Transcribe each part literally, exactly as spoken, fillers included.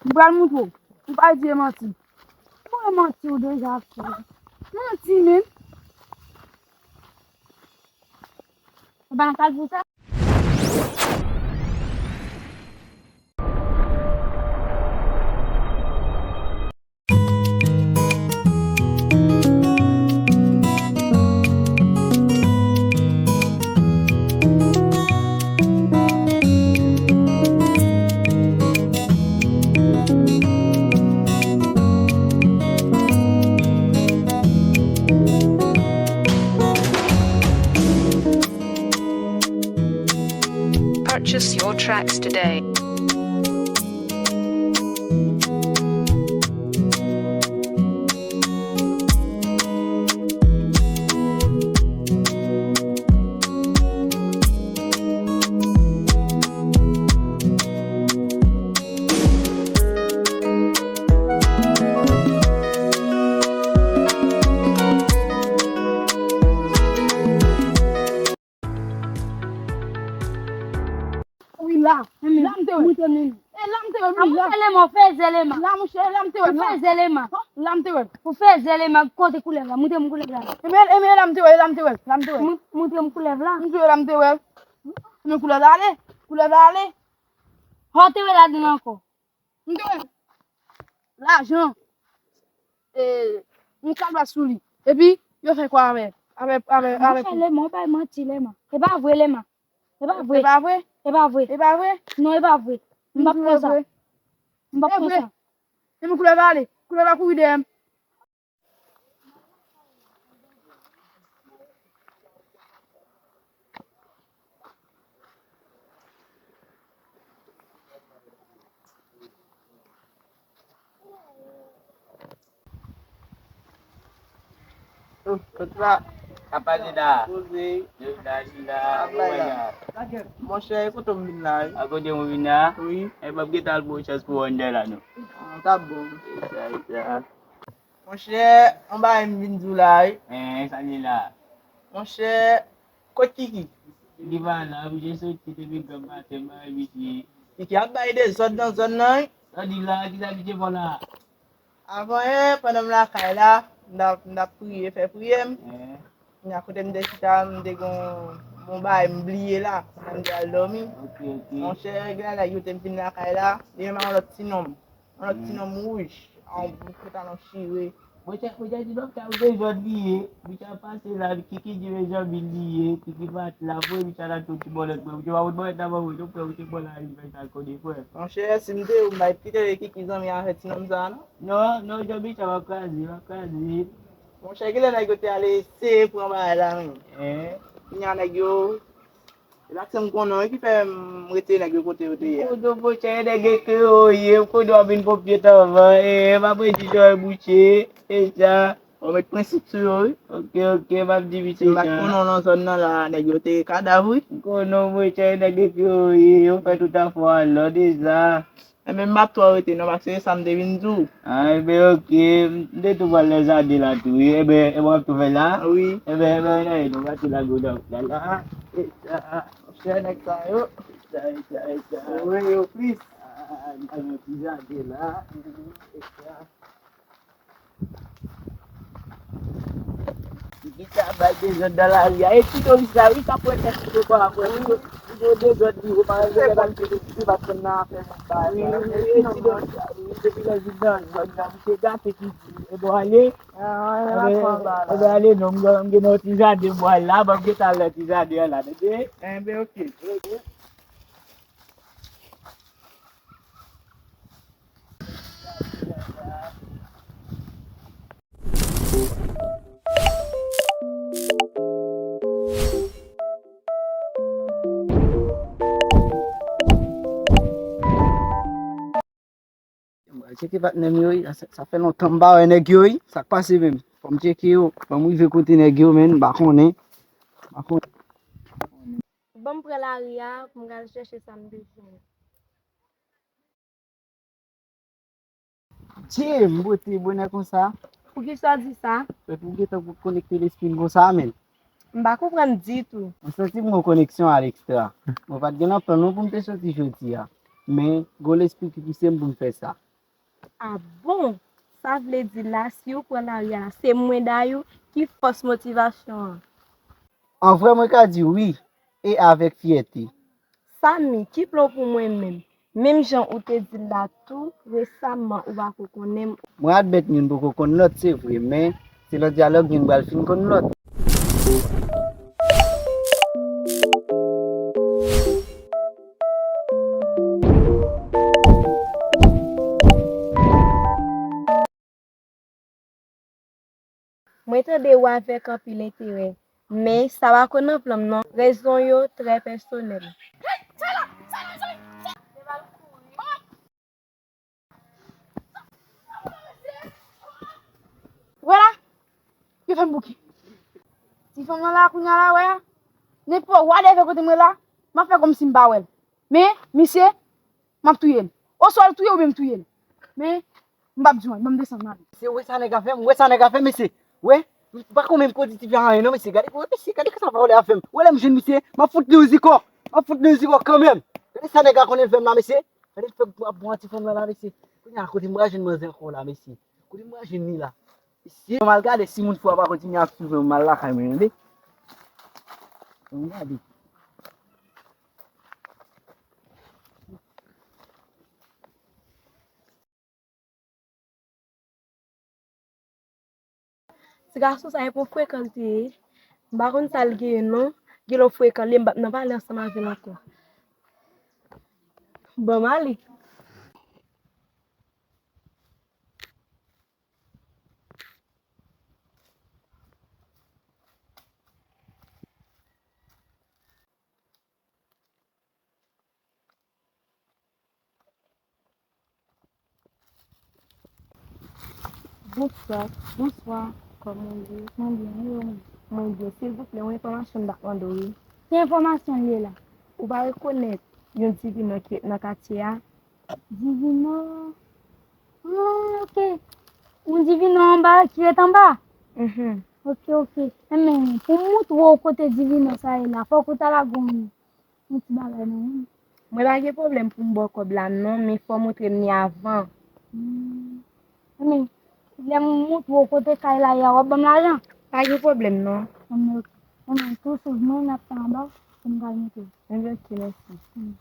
M pral montre w. M pa di e manti. Mwen manti w deja fè. Manti menm. E pa nan kal pou sa. Purchase your tracks today. Wi, la. La m te wè. Montre m li. E la m te wè, wi, la. Montre Lema, ou fè zè Lema. La, monchè, la m te wè, la. Ou fè zè Lema. Hon? La m te wè. Ou fè zè Lema, kote koulèv la? Montre m koulèv la. Ebyen, ebyen, la m te wè, la m te wè, la m te wè. Mon-, montre m koulèv la. M te wè, la m te wè. Men koulèv la ale. Koulèv la ale. Hò, te wè ladan l ankò. M te wè lajan, e, yon kalbas sou li. Epi, yo fè kwa avè, avè, avè, avè. Monchè, Lema, ou bay manti, Lema. E pa vre, Lema. E pa vre. E pa vre? E pa vre. E pa vre? Non, e pa vre. M p ap pran sa. M p ap pran sa. E men koulèv la ale. Koulèv la kouri dèyè m. Kot la? Ap pale la. Poze. Yo la, li la. Ap bay la. Monchè, e kote m vin la, wi. A kote m vin la? Wi. E p ap gentan al ba w chans pou w anndan la, non. Ah, ta bon. E sa, e sa. Monchè, yon bagay m vin di w la, wi. Hein, sa li la? Monchè, kot Kiki? Kiki pa la, misye soti depi granm maten, m pa wè misye. Kiki ap bay dezòd nan zòn nan, wi. Sa w di la, kisa misye fè w la? Avan yè, pandan m lakay la, m t ap, m t ap priye, fè priyè m. Hein. Kounya kote m te chita, m te gon, gon bagay m bliye la, pandan m te al dòmi. Ok, ok. Monchè, gen nèg yo te vin lakay la, li menm ak yon lòt ti nonm. Yon lòt ti nonm wouj, a yon bout pantalon chire. Mwen te, mwen te di, nonm sa yo dezòd li ye. Misye ap pase la, Kiki di men zanmi l li ye, Kiki pati la, voye misye al ak yon ti bòlèt mwen. Misye pa konn bòlèt la ban mwen, non, frè, misye pran lari, li fè sa l konnen, frè. Monchè, si m te ou, m bay kite Kiki zanmi avè ti nonm sa a, non. Non, non, zanmi sa w ap kraze, w ap kraze. Monchè, kilè nèg yo te ale eseye pran bagay la, menm? Hein? Kounya nèg yo E pa se m konnen wi ki fè m retire nèg yo kote yo te ye a. Kote w pote nèg yo ke yo ye, kote w ap vin pran pyèt anvan, e, e, m ap redi dòyè bouche, e sa. Ou met prensip sou yo, wi. Ok, ok, m ap di misye sa. Si m pa t konnen w nan zòn nan la, nèg yo te kadav, wi. M konnen w, monchè, nèg yo ke yo ye, yo fè tout afè w alò deja. Enben, m p ap twò rete non, paske se sa m te vin di w. Ah, enben, ok, m te tou pral nan jaden la tou, wi. Enben, enben, w ap tou fè la? Wi. Enben, enben, ann ale, nou pati lage w nan wout la, la. E sa, monchè, nèg sa yo. E sa, e sa, e sa. Ou wè yo plis. Ah, nou nan yon ti jaden la. E sa. Li ta bay dezòd nan lari a. E ti Doris la, wi, k ap wè tèt li devan, ap wè ti Do-, ti Do dezòd li, ou pa wè lè l ap kite ti bat konn nan afè moun pa sa. Wi, wi, wi, e ti Doris la, wi, depi lè l vin nan zòn nan, misye gate figi. E bon, ale. Ah, e ben, ale non, m gen, m gen yon ti jaden bò la, ban m gentan al nan ti jaden an la, tande? Enben, ok. Ok. M pral tcheke patnè m yo, wi. Sa, sa fè lontan m pa wè nèg yo, wi. Sa k pase menm? Fò m tcheke yo. Fò m rive kote nèg yo, menm. M pa konnen. M pa konnen. Ban m pran lari a pou m al chèche sa m bezwen. Dye, m bote bonè konsa. Poukisa w di sa? Mwen pou gentan pou konekte lespri m konsa, menm. M pa konprann ditou. Mwen santi m gon koneksyon a Lextra. Mwen pa t gen nan plan non pou m te soti jodi a. Men, gon lespri ki pouse m pou m fè sa. A bon? Sa vle di la, si w pran lari a la, se mwen Dayou ki fòs motivasyon an. An vrè, mwen ka di wi, e avèk fyète. Samy, ki plan w pou mwen menm? Menm jan ou te di l la tou, resaman ou pako konnen m. Mwen admèt youn poko konn lòt, se vre, men se nan dyalòg youn pral fin konn lòt. Mwen tande w avèk anpil enterè, men sa pako nan plan m non, rezon yo trè pèsonèl. Wè la, yo fè m bouke. Ti fanm nan la kounye a la, wè a. Nenpòt, whatever kote mwen la, m ap fè kòmsi m pa wè l. Men, misye, m ap touye l. Oswa l touye oubyen m touye l. Men, m p ap di w anyen, ban m desann m ale. Mesye, wè sa nèg a fè m, wè sa nèg a fè m, mesye. Wè, m pa konn menm pozitif anyen non, mesye. Gade, wè, mesye, gade sa vòlè a fè m. Wè lè m jwenn misye, m ap fout li yon zikò. M ap fout li yon zikò kanmenm. Gade sa nèg a konnen l fè m la, mesye. Gade l fè m ap pran ti fanm nan la, mesye. Kounye a, kote m pral jwenn manzè ankò la, mesye. Kote m pral jwenn li la? Mesye, m al gade si moun fou a pa kontinye ap swiv mwen, m al lakay mwen, tande. Ann gade. Ti gason sa, e pon frekan l te ye. M pa konn sa l genyen non. Gen lè w frekan li, m p ap nan pale ansanm avè l ankò. Ban m ale. Bonswa. Bonswa. Kòman w ye? Mwen byen, e ou menm? Mwen byen. Silvouplè, yon enfòmasyon m t ap mande w, wi. Ki enfòmasyon l ye la? Ou pa rekonèt yon divinò ki ret nan katye a? Divinò? Ah, ok. Yon divinò anba, ki ret anba? Mhm. Ok, ok. Enben, pou m montre w kote divinò sa ye la, fòk ou ta lage yon, yon ti bagay nan men m. Mwen pa gen pwoblèm pou m ba w kòb la non, men fò w montre m li avan. Hmm. Enben, lè m montre w kote kay la ye a, w ap ban m lajan? Pa gen pwoblèm non. Enben, ok. Enben, tou swiv mwen, n ap fè anba, pou m ka montre w. Enben, ok, mèsi. Hmm.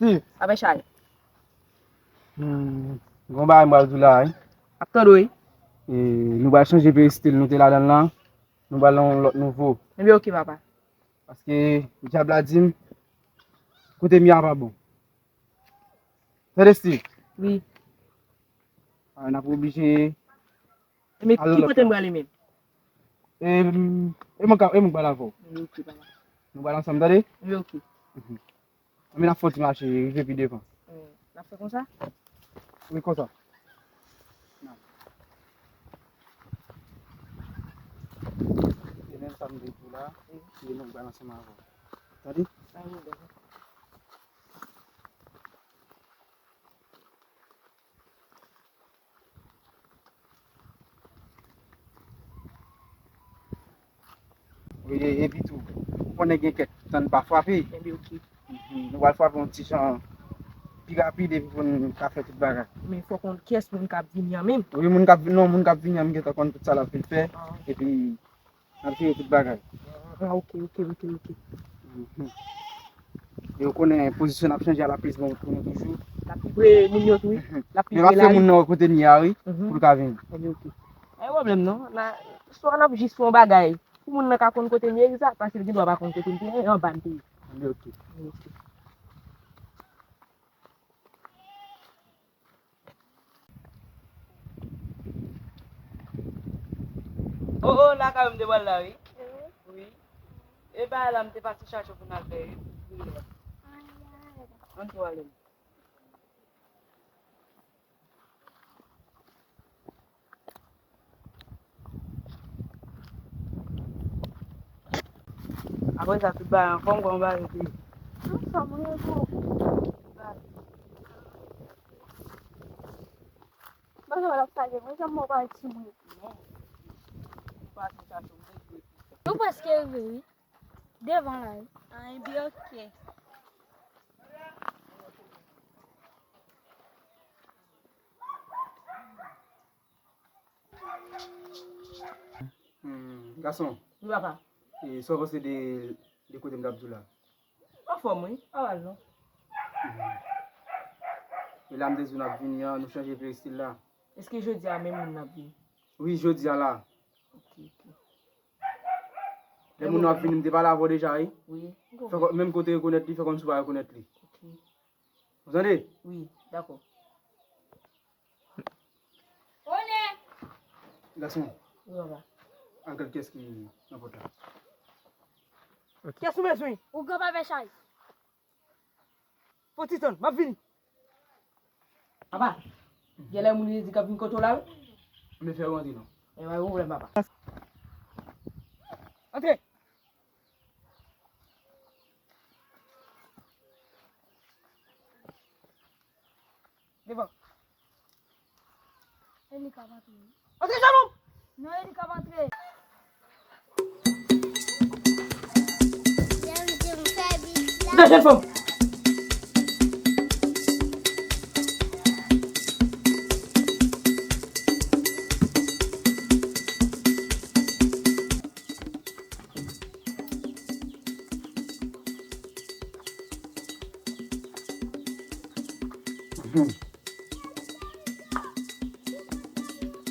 Steve. Apre chay. Hmm, gon bagay m pral di w la, wi. Ap tande w, wi. E, nou pral chanje peristil nou te ladan l lan. Nou pral nan yon lòt nouvo. Ebyen, ok, papa. Paske dyab la di m, kote m ye a pa bon. Tande, Steve? Wi. A, n ap oblije. Men ki kote m prale menm? E, e mwen ka, e mwen k prale avè w. Wi, ok, papa. Nou prale ansanm, tande? Wi, ok. Mhm. Anben, n ap fè yon ti mache, rive pi devan. Hmm, n ap fè konsa? Wi, konsa. Se menm sa m te di w la, wi. Se nou k pral ansanm avè w. Tande? A, wi, dakò. Wi, epi tou, ou konnen gen kèk tan n pa frape. Enben, ok. Mhm. Nou pral frape yon ti jan pi rapid epi pou n ka fè tout bagay. Men fòk yon kès moun k ap vini an menm. Wi, moun k ap, non, moun k ap vini an, m gentan konn tout sa l ap vin fè. Ah. Epi, n ap jere tout bagay. Ah, ok, ok, ok, ok. Mhm. E ou konnen pozisyon n ap chanje a l ap plis bon pou nou toujou. L ap pi pre moun yo tou, wi. Mhm. L ap pi pre lari. Men m ap fè moun nan wè kote m ye a, wi, mhm, pou l ka vini. Ebyen, ok. Pa gen pwoblèm, non. Swa n ap jis fè yon bagay pou moun nan ka konn kote m ye egzak, paske l gen dwa pa konn kote m te ye, e anba m te ye. Ebyen, ok. Ok. O, o, lakay ou m te pral la, wi. Wi. E bagay la, m te pase chache pou n al fè, wi. Ann tou ale. Apre sa, tout bagay anfòm, kòman bagay yo te ye? Anfòm, wi, bro. Bagay w ap pale, mwen, janm mò pale sou mwen. Non. Pase sa, sou mwen, mwen. Nou prèske rive, wi. Devan la, wi. Ah, ebyen, oke. Hmm, gason. Wi, papa. E sa w panse de, de kote m t ap di w la? Anfòm, wi. Pa mal, non. Hmm. E la m te di w n ap vini an, nou chanje peristil la. Èske jodi a menm moun n ap vini? Wi, jodi a la. Ok, ok. Lè moun nan ap vini, m te pale avè w deja, wi. Wi. Fè kò-, menm kote rekonèt li, fè kòmsi w pa rekonèt li. Ok. Ou tande? Wi, dakò. Gason. Wi, papa. Al gad kiyès ki nan pòt la. Kiyès ou bezwen? Ou granpapa chay. Fò ti tann, m ap vini. Papa, genlè moun yo di k ap vin kote w la, wi. Men fè yo rantre non. E pa gen pwoblèm, papa. Antre. Devan. E li k ap antre, wi. Antre, Jalon! Non, e li k ap antre. Dèyè fanm!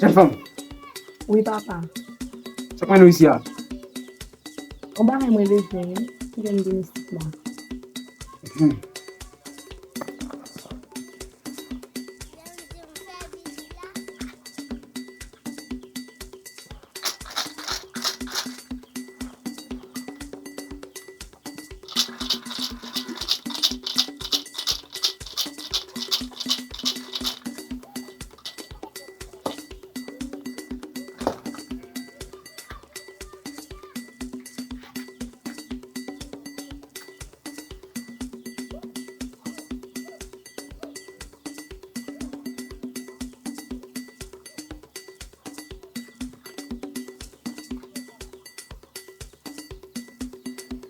Jèn fanm. Wi, papa. Sa k mennen w isi a? Yon bagay mwen bezwen, wi. Ki jan m vin isit la?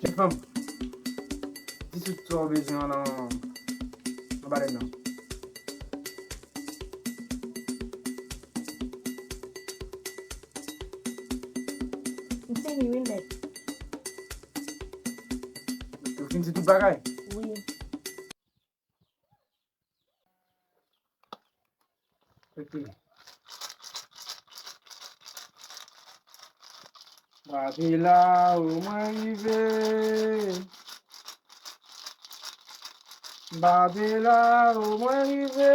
Jèn fanm, di tout sa w bezwen an nan, nan balèn nan. M fini wi, mèt. Ou fin di tout bagay? Wi. Ok. Babela, o mwen rive. Babela, o mwen rive.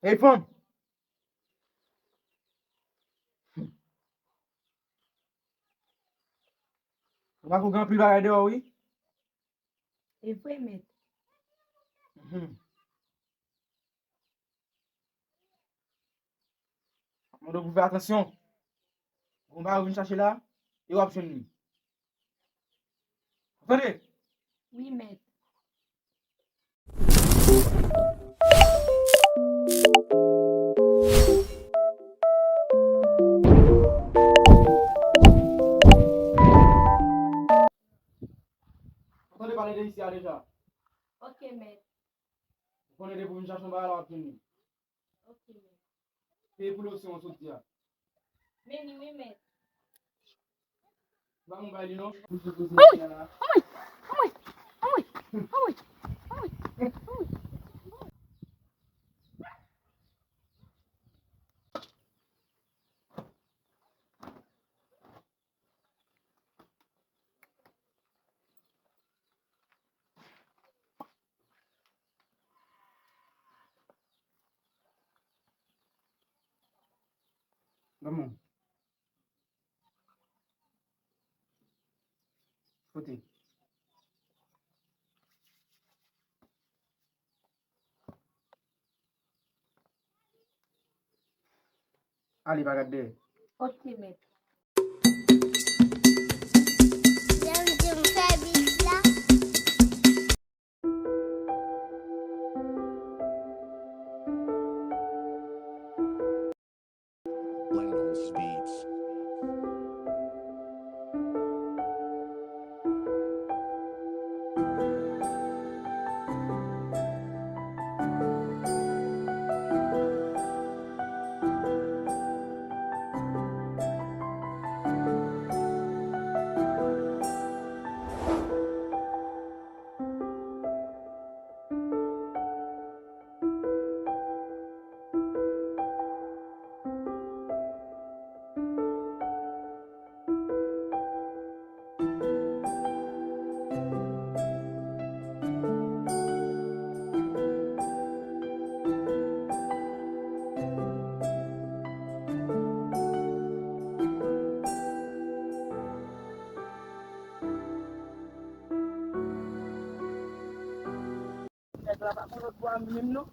Ey, fanm! Ou pa kou gen anpil bagay deyò, wi? E vre, mèt. Mhm. Mande w pou fè atansyon. Gon bagay ou vin chache la, e w ap jwenn li. Ou tande? Wi, mèt. Ou tande pale de isi a deja? Ok, mèt. Ou konnen depi w vin chache yon bagay la, w ap jwenn li. Ok, mèt. Peye pou losyon an sot di a. Men li wi, mèt. Ba mwen bay li non. Anmwey! Anmwey! Anmwey! Come on. Kote? Ale, pa gad dèyè. Ok, mèt. Janm di m fè bif la. Platinum Beats. Nèg la pa konn lòt bò a menm non.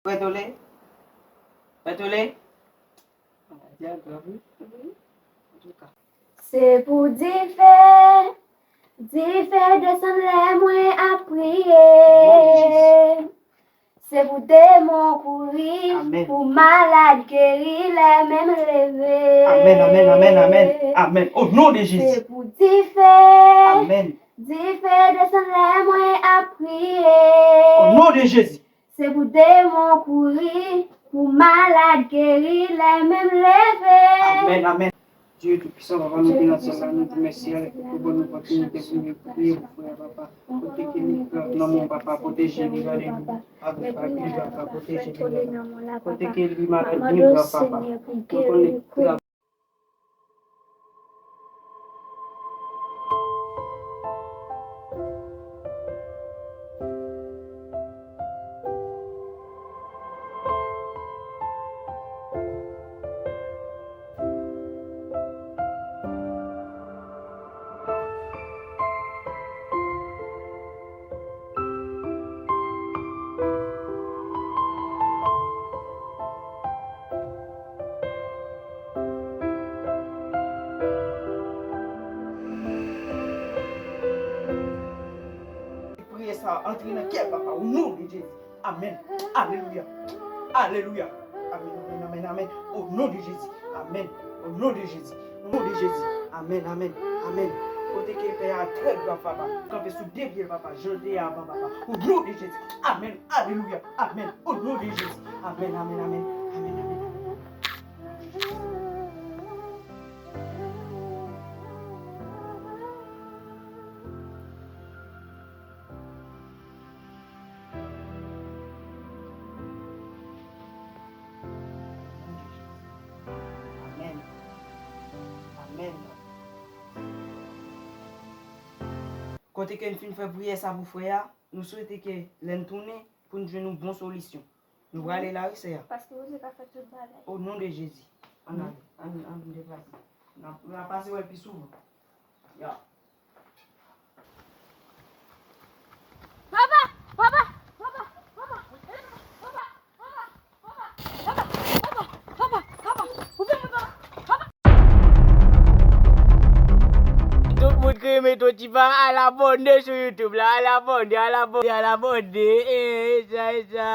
Prèt ou le? Prèt ou le? An di a grav wi. Wi. Antouka. Se pou dife, dife desann lè mwen ap priye. Non, Jezi. Se pou demon kouri, amèn, pou malad geri lè men m leve. Amèn, amèn, amèn, amèn, amèn. O non de Jezi. Se pou dife, amèn, dife desann lè mwen ap priye. O non de Jezi. Se pou demon kouri, pou malad geri lè men m leve. Amèn, amèn. Dye Toupisan, Papa nou ki nan syèl la, nou di mèsi avèk pou bon opòtinite pou nou priye pou frè a, Papa. Kote ke li nan mò, Papa, pwoteje li, gade li. Avèk pa li, Papa, pwoteje li, Papa. Kote ke li malad, li grav, Papa. Ou konnen. Priye sa a antre nan kè, Papa, o non de Jezi. Amèn. Alelouya. Alelouya. Amèn, amèn, amèn, amèn. O non de Jezi. Amèn. O non de Jezi. O non de Jezi. Amèn, amèn, amèn. Kote ke pè a trè grav, Papa. Kanpe sou de pye l, Papa. Jan l te ye avan, Papa. O non de Jezi. Amèn. Alelouya. Amèn. O non de Jezi. Amèn, amèn, amèn. Amèn, amèn, amèn. Amèn. Amèn. Kote ke n fin fè priyè sa pou frè a, nou swete ke lè n tounen, pou n jwenn yon bon solisyon. Nou prale la, wi, sè a. Paske Bondye ka fè tout bagay. O non de Jezi. Ann ale, ann, ann deplase. N a, n a pase wè l pi souvan. Ya. Papa! Papa! Papa! Papa! Papa! Papa! Papa! Papa! Papa! Papa! Papa! Papa! Tout moun ki renmen Totifa, al abòne sou YouTube la, al abòne, al abòne, al abòne. Eh, e sa, e sa.